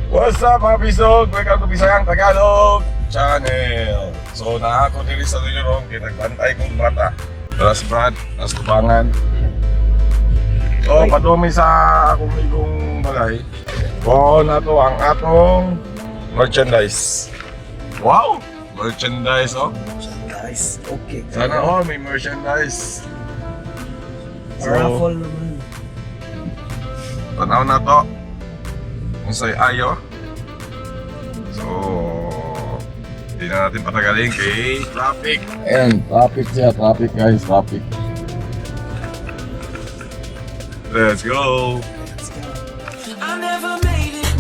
What's up, mga bisog? Welcome to Bisayang Tagalog Channel. So naa ko diri sa Luyurong, kinagbantay kong bata. Tas Brad, tas tubangan. So padumi sa akong migong balay. Kuha na to ang atong merchandise. Wow! Merchandise, oh. Merchandise. Okay. Sana all may merchandise. So, Raffle naman. Tanaw na to. Kung sa'y ayo. So, hindi na natin patagalin kay traffic. Ayan, traffic siya. Traffic, guys, traffic. Let's go! Let's go. I never made it,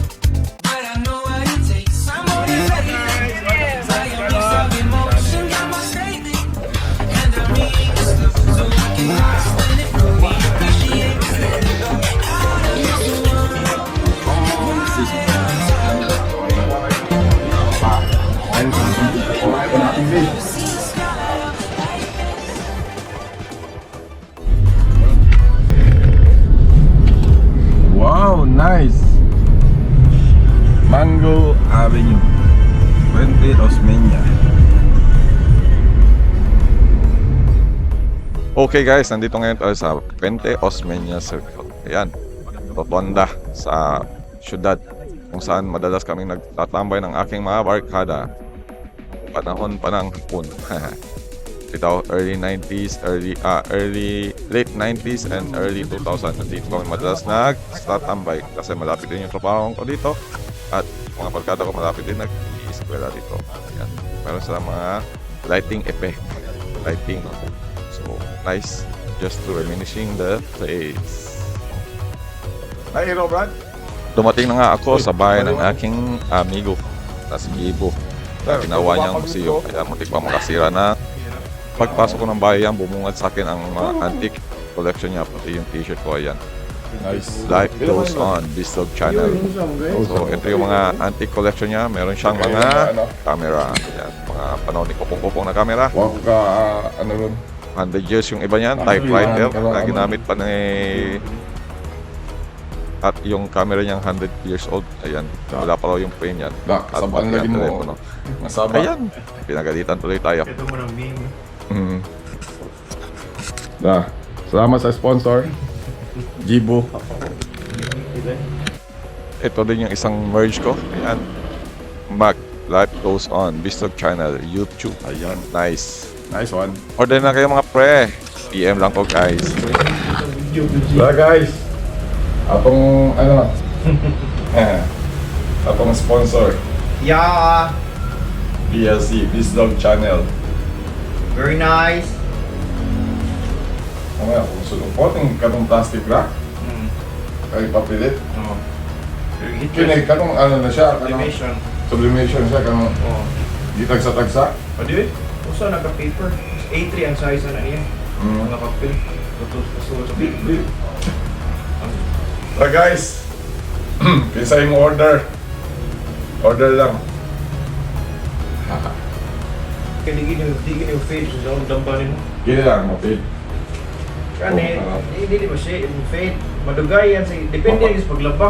but I know what it takes. I'm motivated by a mix of emotion. Got my statement, and I mean this love, so I can explain it fully. Appreciate it. Out of this world. Wow, nice! Mango Avenue, Puente Osmeña. Okay guys, nandito ngayon tayo sa Puente Osmeña Circle. Ayan, rotonda sa syudad kung saan madalas kaming nagtatambay ng aking mga barkada. Panahon pa ng hapon. Ito, early 90s, early, late 90s and early 2000. Nandito kami madalas nagtatambay kasi malapit din yung trabaho ko dito at mga barkada ko malapit din nag-i-eskwela dito. Ayan. Meron silang mga lighting effect. Lighting. So, nice. Just to reminiscing the place. Hi, hello, Brad. Dumating na nga ako sa bahay ng aking amigo na si Gibo na ginawa niyang museo. Kaya muntik pa makasira na. Pagpasok ko ng bahay yan, bumungad sa akin ang mga antique collection niya, pati yung t-shirt ko, ayan. Nice. Life Goes On, Bislog Channel. So, ito yung mga antique collection niya. Meron siyang mga camera. Ayan, mga panahon ni Kopong-Kopong na camera. Wako ka, ano ron? 100 years yung iba niyan, typewriter na ginamit pa ni, at yung camera niyang 100 years old, ayan, wala pa raw yung frame yan. Da, At saban pati lagi ang mo. telepono. Nasaba. Ayan, pinagalitan tuloy tayo. Ito mo ng meme. Da. Salamat sa sponsor. Jibo. Ito din yung isang merge ko. Ayan. Mac, Life Goes On, Bislog Channel, YouTube. Ayan. Nice. Nice one. Order na kayo, mga pre. PM lang ko, guys. Da guys. Atong ano? Atong sponsor. Yeah! BLC, Bislog Channel. Very nice! Ano nga, kung sulong katong plastic ra. Kay papilit. Oo. Very Kini katong ano na siya, kanang Sublimation. sublimation siya kanang Oo. gitagsa-tagsa. O di ba? Usa nagka-paper. A3 ang size na niya. Mga papel. Ito sa Di, di. Da guys. Kinsa yung order? Order lang. Kaya di gini yung fade sa akong damba nimo. Gini lang, mapil. Kani, Oh, eh, dili ba siya yung fade? Madugay yan sa depende yan sa paglaba.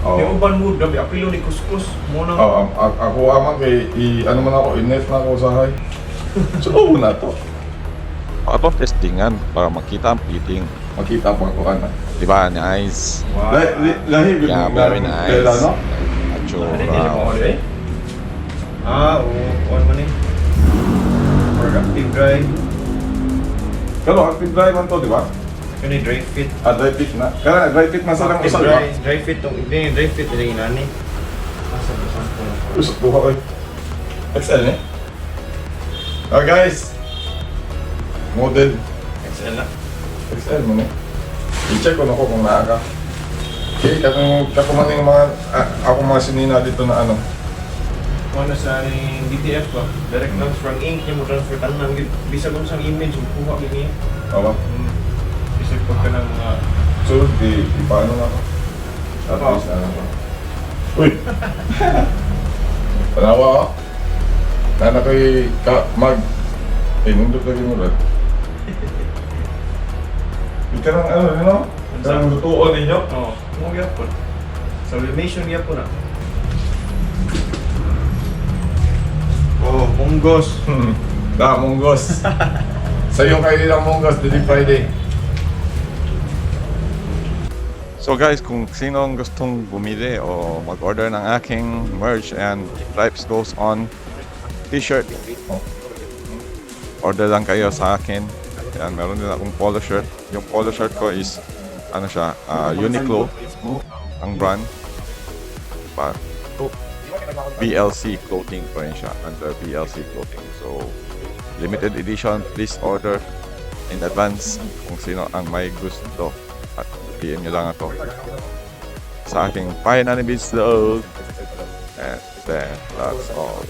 Oo. May uban mo, grabe apilo ni kuskus. Mo na. Oh, ako amang kay i ano man ako, i-net na ako sa hay. So, oo na to. Atong testingan para makita ang fitting. Makita pa ko ana. Diba? Nice. Wow. Lahi gud Yeah, ng very nice. tela, no? Ano din siya Atsura. mo eh? Ah, oo. On man eh. For active dry. Pero active dry man to, di ba? Kani dry fit. Ah, dry fit na. Kaya dry fit man sa lang Active usa, di ba? dry, dry fit tong hindi dry fit nila inani. Asa ba sa ko? Usok buha ko. XL ni. Ah, guys. Model XL na. XL mo ni. I-check ko na ko kung naa ka. Okay, katong katong man yung mga ako mga sinina dito na ano. Kung ano sa ning DTF ba? Direct transfer ang ink mo transfer tanan gyud bisag unsang image mo kuha gyud niya. Tama? Bisag pagka ng mga So, di paano na ako? At Oo. least ano ko. Uy! Tanawa ako. Nana ko'y ka, mag... Eh, nindot lagi mo, Brad. Di ka nang ano, ano? Kanang lutuon ninyo? Oh, mo gyapon. Sublimation gyapon na. Munggos. Da, munggos. Sa iyo kayo lang munggos, dili Friday. So guys, kung sino ang gustong bumili o mag-order ng aking merch and Life Goes On t-shirt, order lang kayo sa akin. Ayan, meron din akong polo shirt. Yung polo shirt ko is, ano siya, Uniqlo, ang brand. Pa, BLC Clothing pa rin siya, under BLC Clothing. So, limited edition, please order in advance kung sino ang may gusto. At PM nyo lang ako sa aking Pine Beach Vlog. And then, that's all.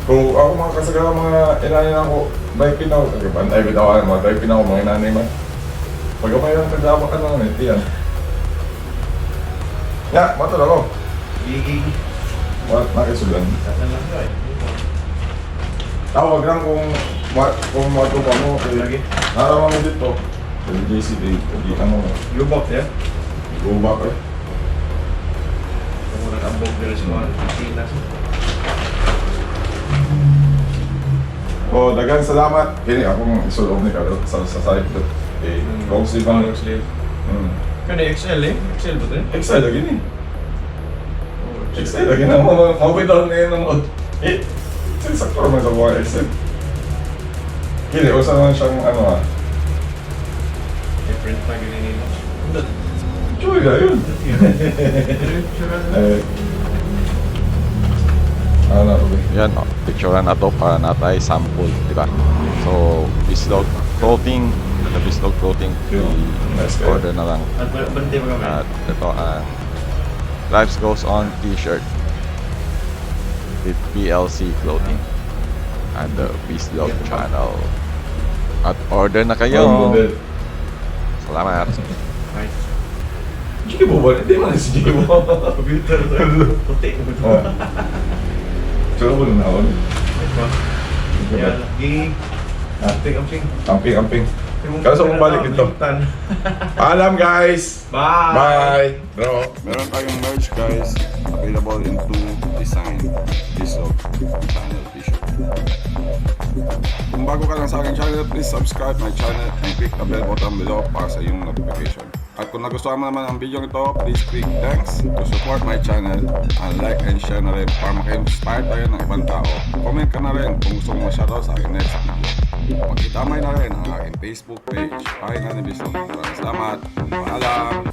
Kung ako mga kasagara mga inanay na ako, bike pin ako, bantay bitaw ako, mga bike pin ako, mga inanay man. Pag ako yung kagama ka na, ito yan. Ya, matol ako. Gigi. What, nakisulan. Saan lang ko eh. Tawag lang kung kung mato pa mo. Kay, Lagi. naraman mo dito. Kay JC, di, di ano, Lubak ya. go back eh. Kung muna abog nila sa mga Pilipinas. Oh, daghang salamat. Kini akong isulob ni Carlo sa side to. Eh, long sleeve ang Long sleeve. Kani XL eh. XL ba to eh? XL lagi ni. Oh, XL lagi na mo mo bitaw na yun ang eh. Sakto naman sa mga XL. Kini usa man siyang ano ah. Different na gini nila. Joy na yun. Eh. Ano na, Ruby? Yan, oh, picturean na to para natay sample, di ba? So, Bislog Clothing, the Bislog Clothing, Yun. Nice kayo. order na lang. At bante ba kami? At ito ang Life Goes On t-shirt with BLC Clothing and the Bislog channel. At order na Ang kayo. model. Salamat. Right. Jibo ba? Hindi man si Jibo. Computer to. Puti. Oh. Tsura mo na ako. Yan. Gigi. Ah. Amping, amping. Amping, amping. Kaso kung balik ito. Paalam guys! Bye! Bye! Bro. Meron tayong merch guys, available in two design, Bislog channel t-shirt. Kung bago ka lang sa aking channel, please subscribe my channel and click the bell button below para sa iyong notification. At kung nagustuhan mo naman ang video ito, please click thanks to support my channel and like and share na rin para maka-inspire tayo ng ibang tao. Comment ka na rin kung gusto mo ma-shoutout sa aking next video. Pakitamay na rin ang aking Facebook page. Bye na ni Bislog. Maraming salamat. Paalam!